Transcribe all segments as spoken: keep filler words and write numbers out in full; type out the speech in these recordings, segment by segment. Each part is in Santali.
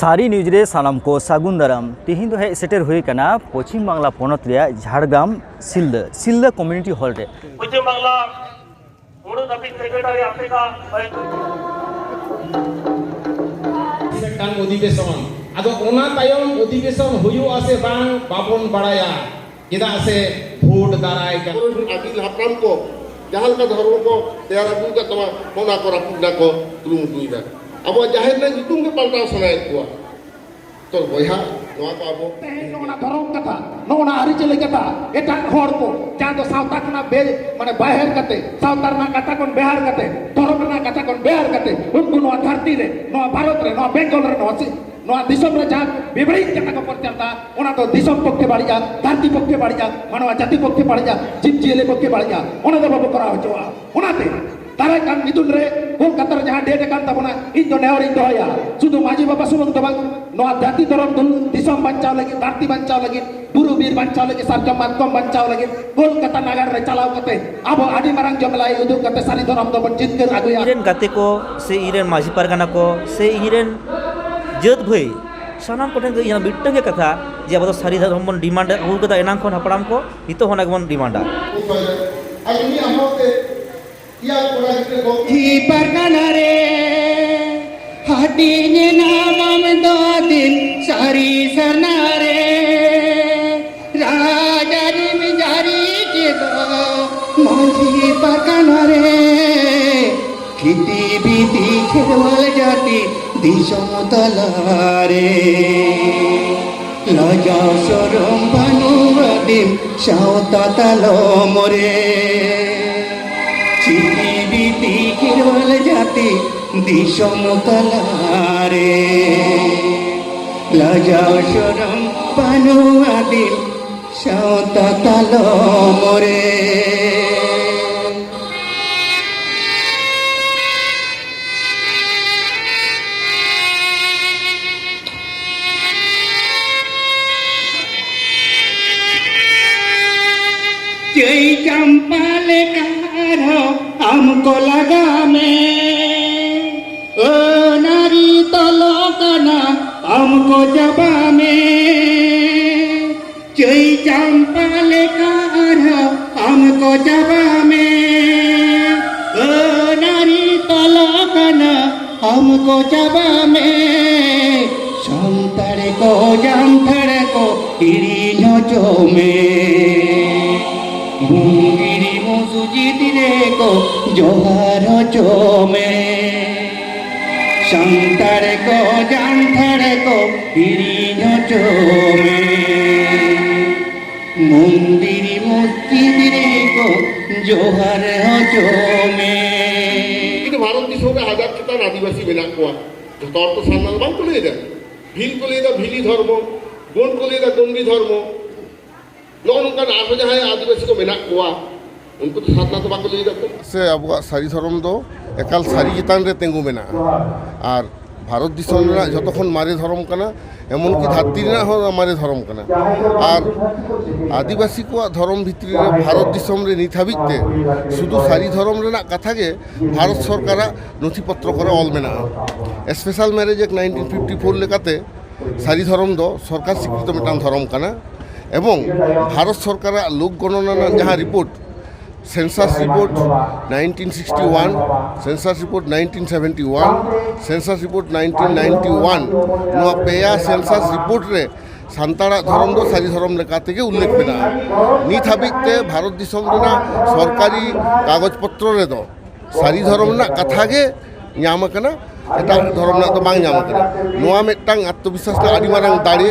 ᱥᱟᱹᱨᱤ ᱱᱤᱭᱩᱡᱽ ᱨᱮ ᱥᱟᱱᱟᱢ ᱠᱚ ᱥᱟᱹᱜᱩᱱ ᱫᱟᱨᱟᱢ᱾ ᱛᱮᱦᱮᱧ ᱫᱚ ᱦᱮᱡ ᱥᱮᱴᱮᱨ ᱦᱩᱭ ᱟᱠᱟᱱᱟ ᱯᱚᱪᱷᱤᱢ ᱵᱟᱝᱞᱟ ᱯᱚᱱᱚᱛ ᱨᱮᱭᱟᱜ ᱡᱷᱟᱲᱜᱨᱟᱢ ᱥᱤᱞᱫᱟᱹ, ᱥᱤᱞᱫᱟᱹ ᱠᱚᱢᱤᱭᱩᱱᱤᱴᱤ ᱦᱚᱞ ᱨᱮ᱾ ᱯᱚᱪᱷᱤᱢ ᱵᱟᱝᱞᱟ ᱢᱩᱬᱩᱫ ᱦᱟᱹᱯᱤᱫ ᱥᱮᱠᱨᱮᱴᱟᱨᱤ ᱟᱯᱷᱨᱤᱠᱟ ᱢᱤᱫᱴᱟᱝ ᱚᱫᱷᱤᱵᱮᱥᱚᱱ᱾ ᱟᱫᱚ ᱚᱱᱟ ᱛᱟᱭᱚᱢ ᱚᱫᱷᱤᱵᱮᱥᱚᱱ ᱦᱩᱭᱩᱜᱼᱟ ᱥᱮ ᱵᱟᱝ, ᱵᱟᱵᱚᱱ ᱵᱟᱲᱟᱭᱟ᱾ ᱪᱮᱫᱟᱜ ᱥᱮ ᱵᱷᱳᱴ ᱫᱟᱨᱟᱭ ᱠᱟᱱᱟ᱾ ᱟᱹᱜᱤᱞ ᱦᱟᱯᱲᱟᱢ ᱠᱚ ᱡᱟᱦᱟᱸ ᱞᱮᱠᱟ ᱫᱷᱚᱨᱢᱚ ᱠᱚ ᱛᱮᱭᱟᱨ ᱟᱹᱜᱩ ᱟᱠᱟᱫ ᱛᱟᱵᱚᱱᱟ, ᱚᱱᱟ ᱠᱚ ᱨᱟᱹᱯᱩᱫ ᱨᱮᱱᱟᱜ ᱠᱚ ᱠᱩᱨᱩᱢᱩᱴᱩᱭᱮᱫᱟ᱾ ᱟᱵᱚᱣᱟᱜ ᱡᱟᱦᱮᱨ ᱨᱮᱱᱟᱜ ᱧᱩᱛᱩᱢ ᱜᱮ ᱯᱟᱞᱴᱟᱣ ᱥᱟᱱᱟᱭᱮᱫ ᱠᱚᱣᱟ᱾ ᱛᱚ ᱵᱚᱭᱦᱟ, ᱱᱚᱣᱟ ᱠᱚ ᱟᱵᱚ ᱛᱮᱦᱮᱧ ᱱᱚᱜᱼᱚ ᱱᱟ ᱫᱷᱚᱨᱚᱢ ᱠᱟᱛᱷᱟ, ᱱᱚᱜᱼᱚ ᱱᱟ ᱟᱹᱨᱤᱪᱟᱹᱞᱤ ᱠᱟᱛᱷᱟ, ᱮᱴᱟᱜ ᱦᱚᱲ ᱠᱚ ᱡᱟᱦᱟᱸ ᱫᱚ ᱥᱟᱶᱛᱟ ᱠᱷᱚᱱᱟᱜ ᱵᱮ-, ᱢᱟᱱᱮ ᱵᱟᱦᱮᱨ ᱠᱟᱛᱮ, ᱥᱟᱶᱛᱟ ᱨᱮᱱᱟᱜ ᱠᱟᱛᱷᱟ ᱠᱷᱚᱱ ᱵᱮᱦᱟᱨ ᱠᱟᱛᱮ, ᱫᱷᱚᱨᱚᱢ ᱨᱮᱱᱟᱜ ᱠᱟᱛᱷᱟ ᱠᱷᱚᱱ ᱵᱮᱦᱟᱨ ᱠᱟᱛᱮ, ᱩᱱᱠᱩ ᱱᱚᱣᱟ ᱫᱷᱟᱹᱨᱛᱤ ᱨᱮ, ᱱᱚᱣᱟ ᱵᱷᱟᱨᱚᱛ ᱨᱮ, ᱱᱚᱣᱟ ᱵᱮᱝᱜᱚᱞ ᱨᱮ, ᱱᱚᱣᱟ ᱥᱤ-, ᱱᱚᱣᱟ ᱫᱤᱥᱚᱢ ᱨᱮ ᱡᱟᱦᱟᱸ ᱵᱮᱵᱟᱹᱲᱤᱡ ᱠᱟᱛᱷᱟ ᱠᱚ ᱯᱨᱚᱪᱟᱨ ᱫᱟ, ᱚᱱᱟ ᱫᱚ ᱫᱤᱥᱚᱢ ᱯᱚᱠᱠᱷᱮ ᱵᱟᱹᱲᱤᱡᱼᱟ, ᱫᱷᱟᱹᱨᱛᱤ ᱯᱚᱠᱠᱷᱮ ᱵᱟᱹᱲᱤᱡᱼᱟ, ᱢᱟᱱᱣᱟ ᱡᱟᱹᱛᱤ ᱯᱚᱠᱠᱷᱮ ᱵᱟᱹᱲᱤᱡᱼᱟ, ᱡᱤᱵᱽ ᱡᱤᱭᱟᱹᱞᱤ ᱯᱚᱠᱠᱷᱮ ᱵᱟᱹᱲᱤᱡᱼᱟ, ᱚᱱᱟ ᱫᱚ ᱵᱟᱵᱚ ᱠᱚᱨᱟᱣ ᱦᱚᱪᱚᱣᱟᱜᱼᱟ᱾ ᱚᱱᱟᱛᱮ ᱫᱟᱨᱟᱭ ᱠᱟᱱ ᱢᱤᱫᱩᱱ ᱨᱮ ᱠᱳᱞᱠᱟᱛᱟ ᱨᱮ ᱡᱟᱦᱟᱸ ᱰᱮᱴ ᱟᱠᱟᱱ ᱛᱟᱵᱚᱱᱟ, ᱤᱧ ᱫᱚ ᱱᱮᱦᱚᱨᱤᱧ ᱫᱚᱦᱚᱭᱟ, ᱥᱩᱫᱷᱩ ᱢᱟᱹᱡᱷᱤ ᱵᱟᱵᱟ ᱥᱩᱢᱩᱝ ᱫᱚ ᱵᱟᱝ, ᱱᱚᱣᱟ ᱡᱟᱹᱛᱤ ᱫᱷᱚᱨᱚᱢ ᱫᱩᱞ-, ᱫᱤᱥᱚᱢ ᱵᱟᱧᱪᱟᱣ ᱞᱟᱹᱜᱤᱫ, ᱫᱷᱟᱹᱨᱛᱤ ᱵᱟᱧᱪᱟᱣ ᱞᱟᱹᱜᱤᱫ, ᱵᱩᱨᱩ ᱵᱤᱨ ᱵᱟᱧᱪᱟᱣ ᱞᱟᱹᱜᱤᱫ, ᱥᱟᱨᱡᱚᱢ ᱢᱟᱛᱠᱚᱢ ᱵᱟᱧᱪᱟᱣ ᱞᱟᱹᱜᱤᱫ ᱠᱳᱞᱠᱟᱛᱟ ᱱᱟᱜᱟᱨ ᱨᱮ ᱪᱟᱞᱟᱣ ᱠᱟᱛᱮ ᱟᱵᱚ ᱟᱹᱰᱤ ᱢᱟᱨᱟᱝ ᱡᱚᱢᱮᱞᱟᱭ ᱩᱫᱩᱜ ᱠᱟᱛᱮ ᱥᱟᱹᱨᱤ ᱫᱷᱚᱨᱚᱢ ᱫᱚᱵᱚᱱ ᱡᱤᱛᱠᱟᱹᱨ ᱟᱹᱜᱩᱭᱟ᱾ ᱤᱧ ᱨᱮᱱ ᱜᱟᱛᱮ ᱠᱚ ᱥᱮ ᱤᱧ ᱨᱮᱱ ᱢᱟᱹᱡᱷᱤ ᱯᱟᱨᱜᱟᱱᱟ ᱠᱚ ᱥᱮ ᱤᱧ ᱨᱮᱱ ᱡᱟᱹᱛ ᱵᱷᱟᱹᱭ ᱥᱟᱱᱟᱢ ᱠᱚᱴᱷᱮᱱ ᱜᱮ ᱤᱧᱟᱹᱜ ᱢᱤᱫᱴᱟᱝ ᱜᱮ ᱠᱟᱛᱷᱟ, ᱡᱮ ᱟᱵᱚ ᱫᱚ ᱥᱟᱹᱨᱤ ᱫᱷᱚᱨᱚᱢ ᱵᱚᱱ ᱰᱤᱢᱟᱱᱰ ᱟᱹᱜᱩ ᱠᱟᱫᱟ ᱮᱱᱟᱝ ᱠᱷᱚᱱ ᱦᱟᱯᱲᱟᱢ ᱠᱚ, ᱱᱤᱛᱚᱜ ᱦᱚᱸ ᱚᱱᱟ ᱜᱮᱵᱚᱱ ᱰᱤᱢᱟᱱᱰᱟ᱾ ᱟᱨ ᱩᱱᱤ ᱟᱵᱚᱛᱮ ᱤᱭᱟᱹ ᱠᱚᱲᱟ ᱜᱤᱫᱽᱨᱟᱹ ᱠᱚ ᱢᱟᱹᱡᱷᱤ ᱯᱟᱨᱜᱟᱱᱟ ᱨᱮ ᱦᱟᱹᱴᱤᱧ ᱮᱱᱟᱢ ᱟᱢ ᱫᱚ ᱫᱤᱱ ᱥᱟᱹᱨᱤ ᱥᱟᱨᱱᱟ ᱨᱮ, ᱨᱟᱡᱽ ᱟᱹᱨᱤᱢ ᱡᱟᱹᱨᱤ ᱠᱮᱫᱟ ᱢᱟᱹᱡᱷᱤ ᱯᱟᱨᱜᱟᱱᱟ ᱨᱮ, ᱠᱷᱤᱛᱤ ᱵᱤᱛᱤ ᱠᱷᱮᱨᱣᱟᱞ ᱡᱟᱹᱛᱤ ᱫᱤᱥᱚᱢ ᱛᱟᱞᱟᱨᱮ᱾ ᱞᱟᱡᱟᱣ ᱥᱚᱨᱚᱢ ᱵᱟᱹᱱᱩᱜ ᱟᱹᱫᱤᱢ ᱥᱟᱶᱛᱟ ᱛᱟᱞᱚᱢ ᱨᱮ᱾ ᱪᱤᱛᱤ ᱵᱤᱛᱤ ᱠᱷᱮᱨᱣᱟᱞ ᱡᱟᱹᱛᱤ ᱫᱤᱥᱚᱢ ᱛᱟᱞᱟᱨᱮ᱾ ᱞᱟᱡᱟᱣ ᱥᱚᱨᱚᱢ ᱵᱟᱹᱱᱩᱜ ᱟᱹᱫᱤᱢ ᱥᱟᱶᱛᱟ ᱛᱟᱞᱚᱢ ᱨᱮ᱾ ᱪᱟᱹᱭ ᱪᱟᱢᱯᱟ ᱞᱮᱠᱟ ᱟᱨᱦᱚᱸ ᱟᱢ ᱠᱚ ᱞᱟᱜᱟ ᱢᱮ᱾ ᱟᱹᱱ ᱟᱹᱨᱤ ᱛᱚᱞᱚ ᱠᱟᱱᱟ ᱟᱢ ᱠᱚ ᱪᱟᱵᱟ ᱢᱮ, ᱪᱟᱹᱭ ᱪᱟᱢᱯᱟ ᱞᱮᱠᱟ ᱟᱨᱦᱚᱸ ᱟᱢ ᱠᱚ ᱪᱟᱵᱟ ᱢᱮ᱾ ᱟᱹᱱᱟᱹᱨᱤ ᱛᱟᱞᱟ ᱠᱟᱱᱟ, ᱟᱢ ᱠᱚ ᱪᱟᱵᱟ ᱢᱮ᱾ ᱥᱟᱱᱛᱟᱲ ᱠᱚ ᱡᱟᱱᱛᱷᱟᱲ ᱠᱚ ᱦᱤᱲᱤᱧ ᱦᱚᱪᱚ ᱢᱮ᱾ ᱢᱩᱱᱫᱤᱨᱤ ᱢᱚᱥᱡᱤᱫ ᱨᱮᱠᱚ ᱡᱚᱦᱟᱨ ᱦᱚᱪᱚ ᱢᱮ᱾ ᱥᱟᱱᱛᱟᱲ ᱠᱚ ᱡᱟᱱᱛᱷᱟᱲ ᱠᱚ ᱦᱤᱲᱤᱧ ᱦᱚᱪᱚ ᱢᱮ᱾ ᱢᱚᱱᱫᱤᱨ ᱢᱚᱥᱡᱤᱫ ᱨᱮᱠᱚ ᱡᱚᱦᱟᱨ ᱦᱚᱪᱚ ᱢᱮ᱾ ᱠᱤᱱᱛᱩ ᱵᱷᱟᱨᱚᱛ ᱫᱤᱥᱚᱢ ᱨᱮ ᱦᱟᱡᱟᱨ ᱪᱮᱛᱟᱱ ᱟᱹᱫᱤᱵᱟᱹᱥᱤ ᱢᱮᱱᱟᱜ ᱠᱚᱣᱟ᱾ ᱡᱚᱛᱚ ᱦᱚᱲ ᱛᱚ ᱥᱟᱨᱱᱟ ᱫᱚ ᱵᱟᱝ ᱠᱚ ᱞᱟᱹᱭ ᱮᱫᱟ᱾ ᱵᱷᱤᱞ ᱠᱚ ᱞᱟᱹᱭ ᱮᱫᱟ ᱵᱷᱤᱞᱤ ᱫᱷᱚᱨᱢᱚ, ᱜᱳᱸᱰ ᱠᱚ ᱞᱟᱹᱭ ᱮᱫᱟ ᱜᱳᱸᱰᱤ ᱫᱷᱚᱨᱢᱚ᱾ ᱱᱚᱜᱼᱚ ᱱᱚᱝᱠᱟᱱ ᱟᱨᱦᱚᱸ ᱡᱟᱦᱟᱸᱭ ᱟᱹᱫᱤᱵᱟᱹᱥᱤ ᱠᱚ ᱢᱮᱱᱟᱜ ᱠᱚᱣᱟ, ᱩᱱᱠᱩ ᱫᱚ ᱥᱟᱨᱱᱟ ᱫᱚ ᱵᱟᱠᱚ ᱞᱟᱹᱭ ᱮᱫᱟ ᱠᱚ᱾ ᱥᱮ ᱟᱵᱚᱣᱟᱜ ᱥᱟᱹᱨᱤ ᱫᱷᱚᱨᱚᱢ ᱫᱚ ᱮᱠᱟᱞ ᱥᱟᱹᱨᱤ ᱪᱮᱛᱟᱱ ᱨᱮ ᱛᱤᱸᱜᱩ ᱢᱮᱱᱟᱜᱼᱟ᱾ ᱟᱨ ᱵᱷᱟᱨᱚᱛ ᱫᱤᱥᱚᱢ ᱨᱮᱱᱟᱜ ᱡᱷᱚᱛᱚ ᱠᱷᱚᱱ ᱢᱟᱨᱮ ᱫᱷᱚᱨᱚᱢ ᱠᱟᱱᱟ, ᱮᱢᱚᱱᱠᱤ ᱫᱷᱟᱹᱨᱛᱤ ᱨᱮᱱᱟᱜ ᱦᱚᱸ ᱢᱟᱨᱮ ᱫᱷᱚᱨᱚᱢ ᱠᱟᱱᱟ᱾ ᱟᱨ ᱟᱹᱫᱤᱵᱟᱹᱥᱤ ᱠᱚᱣᱟᱜ ᱫᱷᱚᱨᱚᱢ ᱵᱷᱤᱛᱨᱤ ᱨᱮ ᱵᱷᱟᱨᱚᱛ ᱫᱤᱥᱚᱢ ᱨᱮ ᱱᱤᱛ ᱦᱟᱹᱵᱤᱡ ᱛᱮ ᱥᱩᱫᱷᱩ ᱥᱟᱹᱨᱤ ᱫᱷᱚᱨᱚᱢ ᱨᱮᱱᱟᱜ ᱠᱟᱛᱷᱟ ᱜᱮ ᱵᱷᱟᱨᱚᱛ ᱥᱚᱨᱠᱟᱨᱟᱜ ᱱᱚᱛᱷᱤ ᱯᱚᱛᱨᱚ ᱠᱚᱨᱮ ᱚᱞ ᱢᱮᱱᱟᱜᱼᱟ᱾ Special marriage act nineteen fifty four ᱞᱮᱠᱟᱛᱮ ᱥᱟᱹᱨᱤ ᱫᱷᱚᱨᱚᱢ ᱫᱚ ᱥᱚᱨᱠᱟᱨ ᱥᱤᱠᱨᱤᱛᱚ ᱢᱤᱫᱴᱟᱝ ᱫᱷᱚᱨᱚᱢ ᱠᱟᱱᱟ᱾ ᱮᱵᱚᱝ ᱵᱷᱟᱨᱚᱛ ᱥᱚᱨᱠᱟᱨᱟᱜ ᱞᱳᱠ ᱜᱚᱱᱚᱱᱟ ᱨᱮᱱᱟᱜ ᱡᱟᱦᱟᱸ report, census report nineteen sixty one, census report nineteen seventy one, census report nineteen ninety one, ᱱᱚᱣᱟ ᱯᱮᱭᱟ ᱥᱮᱱᱥᱟᱥ ᱨᱤᱯᱳᱨᱴ ᱨᱮ ᱥᱟᱱᱛᱟᱲᱟᱜ ᱫᱷᱚᱨᱚᱢ ᱫᱚ ᱥᱟᱹᱨᱤ ᱫᱷᱚᱨᱚᱢ ᱞᱮᱠᱟ ᱛᱮᱜᱮ ᱩᱞᱞᱮᱠᱷ ᱢᱮᱱᱟᱜᱼᱟ᱾ ᱱᱤᱛ ᱦᱟᱹᱵᱤᱡ ᱛᱮ ᱵᱷᱟᱨᱚᱛ ᱫᱤᱥᱚᱢ ᱨᱮᱱᱟᱜ ᱥᱚᱨᱠᱟᱨᱤ ᱠᱟᱜᱚᱡᱽ ᱯᱚᱛᱨᱚ ᱨᱮᱫᱚ ᱥᱟᱹᱨᱤ ᱫᱷᱚᱨᱚᱢ ᱨᱮᱱᱟᱜ ᱠᱟᱛᱷᱟ ᱜᱮ ᱧᱟᱢ ᱟᱠᱟᱱᱟ, ᱮᱴᱟᱜ ᱫᱷᱚᱨᱚᱢ ᱨᱮᱱᱟᱜ ᱫᱚ ᱵᱟᱝ ᱧᱟᱢ ᱟᱠᱟᱱᱟ᱾ ᱱᱚᱣᱟ ᱢᱤᱫᱴᱟᱝ ᱟᱛᱢᱚᱵᱤᱥᱥᱟᱥ ᱨᱮᱱᱟᱜ ᱟᱹᱰᱤ ᱢᱟᱨᱟᱝ ᱫᱟᱲᱮ᱾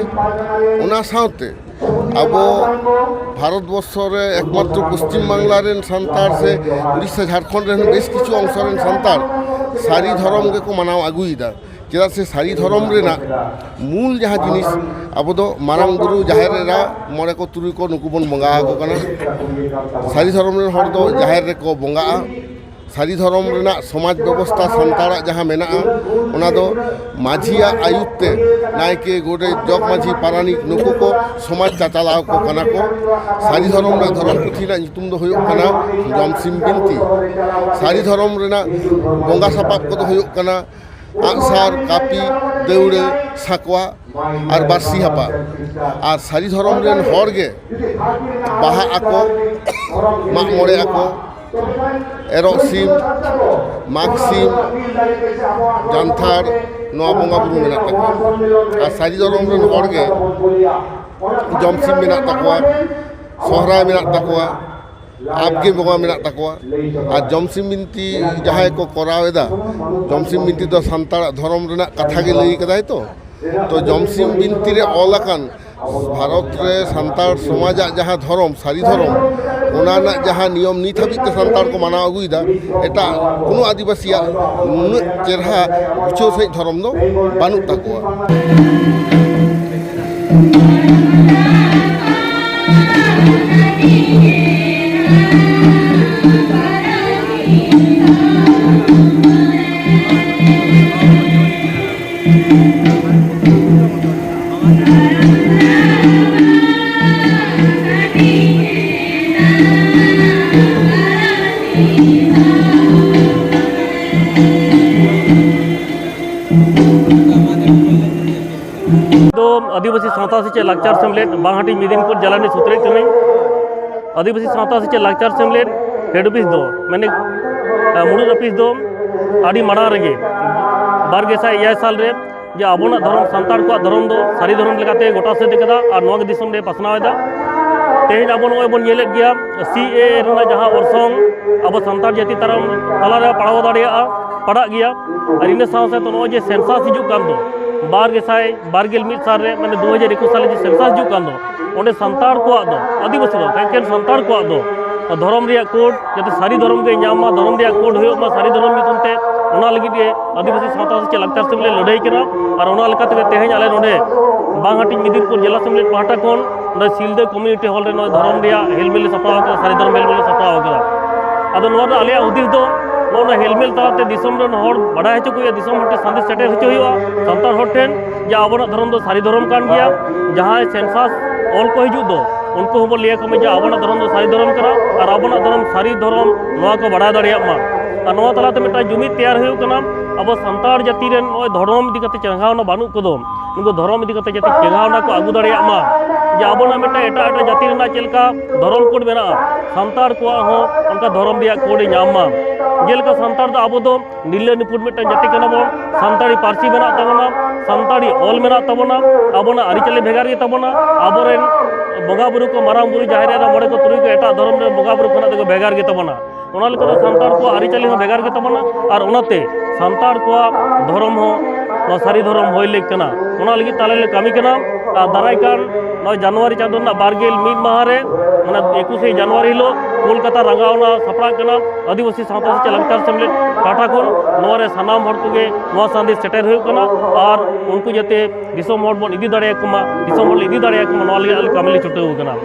ᱚᱱᱟ ᱥᱟᱶᱛᱮ ᱟᱵᱚ ᱵᱷᱟᱨᱚᱛ ᱵᱚᱨᱥᱚ ᱨᱮ ᱮᱠᱢᱟᱛᱨᱚ ᱯᱚᱥᱪᱤᱢ ᱵᱟᱝᱞᱟ ᱨᱮᱱ ᱥᱟᱱᱛᱟᱲ ᱥᱮ ᱩᱲᱤᱥᱥᱟ ᱡᱷᱟᱲᱠᱷᱚᱸᱰ ᱨᱮᱱ ᱵᱮᱥ ᱠᱤᱪᱷᱩ ᱚᱝᱥᱚ ᱨᱮᱱ ᱥᱟᱱᱛᱟᱲ ᱥᱟᱹᱨᱤ ᱫᱷᱚᱨᱚᱢ ᱜᱮᱠᱚ ᱢᱟᱱᱟᱣ ᱟᱹᱜᱩᱭᱮᱫᱟ᱾ ᱪᱮᱫᱟᱜ ᱥᱮ ᱥᱟᱹᱨᱤ ᱫᱷᱚᱨᱚᱢ ᱨᱮᱱᱟᱜ ᱢᱩᱞ ᱡᱟᱦᱟᱸ ᱡᱤᱱᱤᱥ, ᱟᱵᱚ ᱫᱚ ᱢᱟᱨᱟᱝ ᱵᱩᱨᱩ, ᱡᱟᱦᱮᱨ ᱮᱨᱟ, ᱢᱚᱬᱮ ᱠᱚ ᱛᱩᱨᱩᱭ ᱠᱚ, ᱱᱩᱠᱩ ᱵᱚᱱ ᱵᱚᱸᱜᱟ ᱟᱠᱚ ᱠᱟᱱᱟ᱾ ᱥᱟᱹᱨᱤ ᱫᱷᱚᱨᱚᱢ ᱨᱮᱱ ᱦᱚᱲ ᱫᱚ ᱡᱟᱦᱮᱨ ᱨᱮᱠᱚ ᱵᱚᱸᱜᱟᱜᱼᱟ᱾ ᱥᱟᱹᱨᱤ ᱫᱷᱚᱨᱚᱢ ᱨᱮᱱᱟᱜ ᱥᱚᱢᱟᱡᱽ ᱵᱮᱵᱚᱥᱛᱷᱟ ᱥᱟᱱᱛᱟᱲᱟᱜ ᱡᱟᱦᱟᱸ ᱢᱮᱱᱟᱜᱼᱟ, ᱚᱱᱟ ᱫᱚ ᱢᱟᱹᱡᱷᱤᱭᱟᱜ ᱟᱹᱭᱩᱨ ᱛᱮ ᱱᱟᱭᱠᱮ, ᱜᱚᱰᱮᱛ, ᱡᱚᱜᱽ ᱢᱟᱹᱡᱷᱤ, ᱯᱟᱨᱟᱱᱤᱠ, ᱱᱩᱠᱩ ᱠᱚ ᱥᱚᱢᱟᱡᱽ ᱪᱟᱪᱟᱞᱟᱣ ᱠᱚ ᱠᱟᱱᱟ ᱠᱚ᱾ ᱥᱟᱹᱨᱤ ᱫᱷᱚᱨᱚᱢ ᱨᱮᱱᱟᱜ ᱫᱷᱚᱨᱚᱢ ᱯᱩᱛᱷᱤ ᱨᱮᱱᱟᱜ ᱧᱩᱛᱩᱢ ᱫᱚ ᱦᱩᱭᱩᱜ ᱠᱟᱱᱟ ᱡᱚᱢᱥᱤᱢ ᱵᱤᱱᱛᱤ᱾ ᱥᱟᱹᱨᱤ ᱫᱷᱚᱨᱚᱢ ᱨᱮᱱᱟᱜ ᱵᱚᱸᱜᱟ ᱥᱟᱯᱟᱵ ᱠᱚᱫᱚ ᱦᱩᱭᱩᱜ ᱠᱟᱱᱟ ᱟᱜᱼᱥᱟᱨ, ᱠᱟᱹᱯᱤ, ᱫᱟᱹᱣᱲᱟᱹ, ᱥᱟᱠᱣᱟ ᱟᱨ ᱵᱟᱹᱨᱥᱤ ᱦᱟᱯᱟ᱾ ᱟᱨ ᱥᱟᱹᱨᱤ ᱫᱷᱚᱨᱚᱢ ᱨᱮᱱ ᱦᱚᱲ ᱜᱮ ᱵᱟᱦᱟᱜ ᱟᱠᱚ, ᱢᱟᱜ ᱢᱚᱬᱮ ᱟᱠᱚ, ᱮᱨᱚᱜ ᱥᱤᱢ, ᱢᱟᱜᱽ ᱥᱤᱢ, ᱡᱟᱱᱛᱷᱟᱲ, ᱱᱚᱣᱟ ᱵᱚᱸᱜᱟ ᱵᱩᱨᱩ ᱢᱮᱱᱟᱜ ᱛᱟᱠᱚᱣᱟ᱾ ᱟᱨ ᱥᱟᱹᱨᱤ ᱫᱷᱚᱨᱚᱢ ᱨᱮᱱ ᱦᱚᱲ ᱜᱮ ᱡᱚᱢ ᱥᱤᱢ ᱢᱮᱱᱟᱜ ᱛᱟᱠᱚᱣᱟ, ᱥᱚᱦᱨᱟᱭ ᱢᱮᱱᱟᱜ ᱛᱟᱠᱚᱣᱟ, ᱟᱵᱜᱮ ᱵᱚᱸᱜᱟ ᱢᱮᱱᱟᱜ ᱛᱟᱠᱚᱣᱟ᱾ ᱟᱨ ᱡᱚᱢ ᱥᱤᱢ ᱵᱤᱱᱛᱤ ᱡᱟᱦᱟᱸᱭ ᱠᱚ ᱠᱚᱨᱟᱣ ᱮᱫᱟ, ᱡᱚᱢ ᱥᱤᱢ ᱵᱤᱱᱛᱤ ᱫᱚ ᱥᱟᱱᱛᱟᱲᱟᱜ ᱫᱷᱚᱨᱚᱢ ᱨᱮᱱᱟᱜ ᱠᱟᱛᱷᱟ ᱜᱮ ᱞᱟᱹᱭ ᱠᱟᱫᱟᱭ ᱛᱚ᱾ ᱛᱚ ᱡᱚᱢ ᱥᱤᱢ ᱵᱤᱱᱛᱤ ᱨᱮ ᱚᱞ ᱟᱠᱟᱱ ᱵᱷᱟᱨᱚᱛ ᱨᱮ ᱥᱟᱱᱛᱟᱲ ᱥᱚᱢᱟᱡᱟᱜ ᱡᱟᱦᱟᱸ ᱫᱷᱚᱨᱚᱢ, ᱥᱟᱹᱨᱤ ᱫᱷᱚᱨᱚᱢ, ᱚᱱᱟ ᱨᱮᱱᱟᱜ ᱡᱟᱦᱟᱸ ᱱᱤᱭᱚᱢ ᱱᱤᱛ ᱦᱟᱹᱵᱤᱡ ᱛᱮ ᱥᱟᱱᱛᱟᱲ ᱠᱚ ᱢᱟᱱᱟᱣ ᱟᱹᱜᱩᱭᱮᱫᱟ, ᱮᱴᱟᱜ ᱠᱳᱱᱳ ᱟᱹᱫᱤᱵᱟᱹᱥᱤᱭᱟᱜ ᱱᱩᱱᱟᱹᱜ ᱪᱮᱨᱦᱟ ᱜᱩᱪᱷᱟᱹᱣ ᱥᱟᱺᱦᱤᱡ ᱫᱷᱚᱨᱚᱢ ᱫᱚ ᱵᱟᱹᱱᱩᱜ ᱛᱟᱠᱚᱣᱟ᱾ ᱫᱚ ᱟᱹᱫᱤᱵᱟᱹᱥᱤ ᱥᱟᱶᱛᱟ ᱥᱮᱪᱮᱫ ᱞᱟᱠᱪᱟᱨ ᱥᱮᱢᱞᱮᱫ ᱵᱟᱝᱦᱟᱴᱤ ᱢᱤᱫᱤᱱᱯᱩᱨ ᱡᱮᱞᱟ ᱨᱤᱱᱤᱡ ᱥᱩᱛᱨᱮᱫ ᱠᱟᱹᱱᱟᱹᱧ᱾ ᱟᱹᱫᱤᱵᱟᱹᱥᱤ ᱥᱟᱶᱛᱟ ᱥᱮᱪᱮᱫ ᱞᱟᱠᱪᱟᱨ ᱥᱮᱢᱞᱮᱫ ᱦᱮᱰ ᱚᱯᱷᱤᱥ ᱫᱚ, ᱢᱟᱱᱮ, ᱢᱩᱲᱩᱫ ᱚᱯᱷᱤᱥ ᱫᱚ ᱟᱹᱰᱤ ᱢᱟᱲᱟᱝ ᱨᱮᱜᱮ ᱵᱟᱨ ᱜᱮᱥᱟᱭ ᱮᱭᱟᱭ ᱥᱟᱞ ᱨᱮ ᱡᱮ ᱟᱵᱚᱱᱟᱜ ᱫᱷᱚᱨᱚᱢ, ᱥᱟᱱᱛᱟᱲ ᱠᱚᱣᱟᱜ ᱫᱷᱚᱨᱚᱢ ᱫᱚ ᱥᱟᱹᱨᱤ ᱫᱷᱚᱨᱚᱢ ᱞᱮᱠᱟᱛᱮ ᱜᱚᱴᱟ ᱥᱮᱫ ᱠᱟᱫᱟ ᱟᱨ ᱱᱚᱣᱟ ᱜᱮ ᱫᱤᱥᱚᱢ ᱨᱮ ᱯᱟᱥᱱᱟᱣ ᱮᱫᱟ᱾ ᱛᱮᱦᱮᱧ ᱟᱵᱚ ᱱᱚᱜᱼᱚᱭ ᱵᱚᱱ ᱧᱮᱞᱮᱫ ᱜᱮᱭᱟ, ᱥᱤ ᱮ ᱮ ᱨᱮᱱᱟᱜ ᱡᱟᱦᱟᱸ ᱚᱨᱥᱚᱝ ᱟᱵᱚ ᱥᱟᱱᱛᱟᱲ ᱡᱟᱹᱛᱤ ᱛᱟᱨᱟᱢ ᱛᱟᱞᱟᱨᱮ ᱯᱟᱲᱟᱣ ᱫᱟᱲᱮᱭᱟᱜᱼᱟ, ᱯᱟᱲᱟᱜ ᱜᱮᱭᱟ᱾ ᱟᱨ ᱤᱱᱟᱹ ᱥᱟᱶ ᱥᱟᱶᱛᱮ ᱱᱚᱜᱼᱚᱭ ᱡᱮ ᱥᱮᱱᱥᱟᱥ ᱦᱤᱡᱩᱜ ᱠᱟᱱ ᱫᱚ, ᱵᱟᱨ ᱜᱮᱥᱟᱭ ᱵᱟᱨ ᱜᱮᱞ ᱢᱤᱫ ᱥᱟᱞ ᱨᱮ, ᱢᱟᱱᱮ ᱫᱩ ᱦᱟᱡᱟᱨ ᱮᱠᱩᱥ ᱥᱟᱞ ᱨᱮ ᱡᱮ ᱥᱮᱱᱥᱟᱥ ᱦᱤᱡᱩᱜ ᱠᱟᱱ ᱫᱚ, ᱚᱸᱰᱮ ᱥᱟᱱᱛᱟᱲ ᱠᱚᱣᱟᱜ ᱫᱚ, ᱟᱹᱫᱤᱵᱟᱹᱥᱤ ᱫᱚ, ᱮᱠᱮᱱ ᱥᱟᱱᱛᱟᱲ ᱠᱚᱣᱟᱜ ᱫᱚ ᱫᱷᱚᱨᱚᱢ ᱨᱮᱭᱟᱜ ᱠᱳᱰ, ᱡᱟᱛᱮ ᱥᱟᱹᱨᱤ ᱫᱷᱚᱨᱚᱢ ᱜᱮ ᱧᱟᱢ ᱢᱟ, ᱫᱷᱚᱨᱚᱢ ᱨᱮᱭᱟᱜ ᱠᱳᱰ ᱦᱩᱭᱩᱜ ᱢᱟ ᱥᱟᱹᱨᱤ ᱫᱷᱚᱨᱚᱢ ᱧᱩᱛᱩᱢ ᱛᱮ, ᱚᱱᱟ ᱞᱟᱹᱜᱤᱫ ᱜᱮ ᱟᱹᱫᱤᱵᱟᱹᱥᱤ ᱥᱟᱶᱛᱟ ᱥᱮᱪᱮᱫ ᱞᱟᱠᱪᱟᱨ ᱥᱮᱢᱞᱮᱫ ᱞᱟᱹᱲᱦᱟᱹᱭ ᱠᱟᱱᱟ᱾ ᱟᱨ ᱚᱱᱟ ᱞᱮᱠᱟ ᱛᱮᱜᱮ ᱛᱮᱦᱮᱧ ᱟᱞᱮ ᱱᱚᱰᱮ ᱵᱟᱝᱦᱟᱴᱤᱧ ᱢᱤᱫᱤᱱᱯᱩᱨ ᱡᱮᱞᱟ ᱥᱮᱢᱞᱮᱫ ᱯᱟᱦᱴᱟ ᱠᱷᱚᱱ ᱱᱚᱰᱮ ᱥᱤᱞᱫᱟᱹ ᱠᱚᱢᱤᱭᱩᱱᱤᱴᱤ ᱦᱚᱞ ᱨᱮ ᱱᱚᱜᱼᱚᱭ ᱫᱷᱚᱨᱚᱢ ᱨᱮᱭᱟᱜ ᱦᱮᱞᱢᱮᱞ ᱞᱮ ᱥᱟᱯᱲᱟᱣ ᱟᱠᱟᱫᱟ, ᱥᱟᱹᱨᱤ ᱫᱷᱚᱨᱚᱢ ᱦᱮᱞᱢᱮᱞ ᱞᱮ ᱥᱟᱯᱲᱟᱣ ᱟᱠᱟᱫᱟ᱾ ᱟᱫᱚ ᱱᱚᱣᱟ ᱫᱚ ᱟᱞᱮᱭᱟᱜ ᱦᱩᱫᱤᱥ ᱫᱚ ᱱᱚᱜᱼᱚ ᱱᱚᱣᱟ ᱦᱮᱞᱢᱮᱞ ᱛᱟᱞᱟᱛᱮ ᱫᱤᱥᱚᱢ ᱨᱮᱱ ᱦᱚᱲ ᱵᱟᱰᱟᱭ ᱦᱚᱪᱚ ᱠᱚ ᱦᱩᱭᱩᱜᱼᱟ, ᱫᱤᱥᱚᱢ ᱦᱚᱲ ᱴᱷᱮᱱ ᱥᱟᱸᱫᱮᱥ ᱥᱮᱴᱮᱨ ᱦᱚᱪᱚ ᱦᱩᱭᱩᱜᱼᱟ, ᱥᱟᱱᱛᱟᱲ ᱦᱚᱲ ᱴᱷᱮᱱ, ᱡᱮ ᱟᱵᱚᱱᱟᱜ ᱫᱷᱚᱨᱚᱢ ᱫᱚ ᱥᱟᱹᱨᱤ ᱫᱷᱚᱨᱚᱢ ᱠᱟᱱ ᱜᱮᱭᱟ᱾ ᱡᱟᱦᱟᱸᱭ ᱥᱮᱱᱥᱟᱥ ᱚᱞ ᱠᱚ ᱦᱤᱡᱩᱜ ᱫᱚ, ᱩᱱᱠᱩ ᱦᱚᱸᱵᱚᱱ ᱞᱟᱹᱭ ᱟᱠᱚ ᱢᱟ ᱡᱮ ᱟᱵᱚᱱᱟᱜ ᱫᱷᱚᱨᱚᱢ ᱫᱚ ᱥᱟᱹᱨᱤ ᱫᱷᱚᱨᱚᱢ ᱠᱟᱱᱟ ᱟᱨ ᱟᱵᱚᱱᱟᱜ ᱫᱷᱚᱨᱚᱢ ᱥᱟᱹᱨᱤ ᱫᱷᱚᱨᱚᱢ ᱱᱚᱣᱟ ᱠᱚ ᱵᱟᱲᱟᱭ ᱫᱟᱲᱮᱭᱟᱜ ᱢᱟ᱾ ᱟᱨ ᱱᱚᱣᱟ ᱛᱟᱞᱟᱛᱮ ᱢᱤᱫᱴᱟᱝ ᱡᱩᱢᱤᱫ ᱛᱮᱭᱟᱨ ᱦᱩᱭᱩᱜ ᱠᱟᱱᱟ᱾ ᱟᱵᱚ ᱥᱟᱱᱛᱟᱲ ᱡᱟᱹᱛᱤ ᱨᱮᱱ ᱱᱚᱜᱼᱚᱭ ᱫᱷᱚᱨᱚᱢ ᱤᱫᱤ ᱠᱟᱛᱮ ᱪᱮᱸᱜᱷᱟᱣᱱᱟ ᱵᱟᱹᱱᱩᱜ ᱠᱚᱫᱚ, ᱱᱩᱠᱩ ᱫᱷᱚᱨᱚᱢ ᱤᱫᱤ ᱠᱟᱛᱮ ᱡᱟᱛᱮ ᱪᱮᱸᱜᱷᱟᱣᱱᱟ ᱠᱚ ᱟᱹᱜᱩ ᱫᱟᱲᱮᱭᱟᱜ ᱢᱟ᱾ ᱡᱮ ᱟᱵᱚᱱᱟᱜ ᱢᱤᱫᱴᱟᱝ ᱮᱴᱟᱜ ᱮᱴᱟᱜ ᱡᱟᱹᱛᱤ ᱨᱮᱱᱟᱜ ᱪᱮᱫ ᱞᱮᱠᱟ ᱫᱷᱚᱨᱚᱢ ᱠᱳᱰ ᱢᱮᱱᱟᱜᱼᱟ, ᱥᱟᱱᱛᱟᱲ ᱠᱚᱣᱟᱜ ᱦᱚᱸ ᱚᱱᱠᱟ ᱫᱷᱚᱨᱚᱢ ᱨᱮᱭᱟᱜ ᱠᱳᱰ ᱮ ᱧᱟᱢ ᱢᱟ᱾ ᱡᱮᱞᱮᱠᱟ ᱥᱟᱱᱛᱟᱲ ᱫᱚ ᱟᱵᱚ ᱫᱚ ᱱᱤᱨᱞᱟᱹ ᱱᱤᱯᱷᱩᱴ ᱢᱤᱫᱴᱟᱝ ᱡᱟᱹᱛᱤ ᱠᱟᱱᱟ ᱵᱚᱱ, ᱥᱟᱱᱛᱟᱲᱤ ᱯᱟᱹᱨᱥᱤ ᱢᱮᱱᱟᱜ ᱛᱟᱵᱚᱱᱟ, ᱥᱟᱱᱛᱟᱲᱤ ᱚᱞ ᱢᱮᱱᱟᱜ ᱛᱟᱵᱚᱱᱟ, ᱟᱵᱚᱱᱟᱜ ᱟᱹᱨᱤᱪᱟᱹᱞᱤ ᱵᱷᱮᱜᱟᱨ ᱜᱮ ᱛᱟᱵᱚᱱᱟ, ᱟᱵᱚᱨᱮᱱ ᱵᱚᱸᱜᱟ ᱵᱩᱨᱩ ᱠᱚ, ᱢᱟᱨᱟᱝ ᱵᱩᱨᱩ, ᱡᱟᱦᱮᱨ ᱟᱭᱳ, ᱢᱚᱬᱮ ᱠᱚ, ᱛᱩᱨᱩᱭ ᱠᱚ ᱮᱴᱟᱜ ᱫᱷᱚᱨᱚᱢ ᱨᱮᱱ ᱵᱚᱸᱜᱟ ᱵᱩᱨᱩ ᱠᱷᱚᱱᱟᱜ ᱫᱚᱠᱚ ᱵᱷᱮᱜᱟᱨ ᱜᱮ ᱛᱟᱵᱚᱱᱟ᱾ ᱚᱱᱟ ᱞᱮᱠᱟᱛᱮ ᱥᱟᱱᱛᱟᱲ ᱠᱚᱣᱟᱜ ᱟᱹᱨᱤᱪᱟᱹᱞᱤ ᱦᱚᱸ ᱵᱷᱮᱜᱟᱨ ᱜᱮ ᱛᱟᱵᱚᱱᱟ᱾ ᱟᱨ ᱚᱱᱟᱛᱮ ᱥᱟᱱᱛᱟᱲ ᱠᱚᱣᱟᱜ ᱫᱷᱚᱨᱚᱢ ᱦᱚᱸ ᱱᱚᱣᱟ ᱥᱟᱹᱨᱤ ᱫᱷᱚᱨᱚᱢ ᱦᱩᱭ ᱞᱮᱠ ᱠᱟᱱᱟ᱾ ᱚᱱᱟ ᱞᱟᱹᱜᱤᱫ ᱛᱮ ᱟᱞᱮ ᱞᱮ ᱠᱟᱹᱢᱤ ᱠᱟᱱᱟ᱾ ᱟᱨ ᱫᱟᱨᱟᱭ ᱠᱟᱱ ᱱᱚᱣᱟ ᱡᱟᱱᱩᱣᱟᱨᱤ ᱪᱟᱸᱫᱳ ᱨᱮᱱᱟᱜ ᱵᱟᱨ ᱜᱮᱞ ᱢᱤᱫ ᱢᱟᱦᱟ ᱨᱮ, ᱢᱟᱱᱮ ᱮᱠᱩᱥᱮ ᱡᱟᱱᱩᱣᱟᱨᱤ ᱦᱤᱞᱳᱜ ᱠᱳᱞᱠᱟᱛᱟ ᱨᱟᱸᱜᱟᱣᱱᱟ ᱥᱟᱯᱲᱟᱜ ᱠᱟᱱᱟ᱾ ᱟᱹᱫᱤᱵᱟᱹᱥᱤ ᱥᱟᱶᱛᱟ ᱥᱮᱪᱮᱫ ᱞᱟᱠᱪᱟᱨ ᱥᱮᱢᱞᱮᱫ ᱯᱟᱦᱴᱟ ᱠᱷᱚᱱ ᱱᱚᱣᱟ ᱨᱮ ᱥᱟᱱᱟᱢ ᱦᱚᱲ ᱠᱚᱜᱮ ᱱᱚᱣᱟ ᱥᱟᱸᱫᱮᱥ ᱥᱮᱴᱮᱨ ᱦᱩᱭᱩᱜ ᱠᱟᱱᱟ᱾ ᱟᱨ ᱩᱱᱠᱩ ᱡᱟᱛᱮ ᱫᱤᱥᱚᱢ ᱦᱚᱲ ᱵᱚᱱ ᱤᱫᱤ ᱫᱟᱲᱮᱭᱟᱠᱚ ᱢᱟ, ᱫᱤᱥᱚᱢ ᱦᱚᱲ ᱞᱮ ᱤᱫᱤ ᱫᱟᱲᱮᱭᱟᱠᱚ ᱢᱟ, ᱱᱚᱣᱟ ᱞᱟᱹᱜᱤᱫ ᱟᱞᱮ ᱠᱟᱹᱢᱤ ᱞᱮ ᱪᱷᱩᱴᱟᱹᱣ ᱟᱠᱟᱱᱟ᱾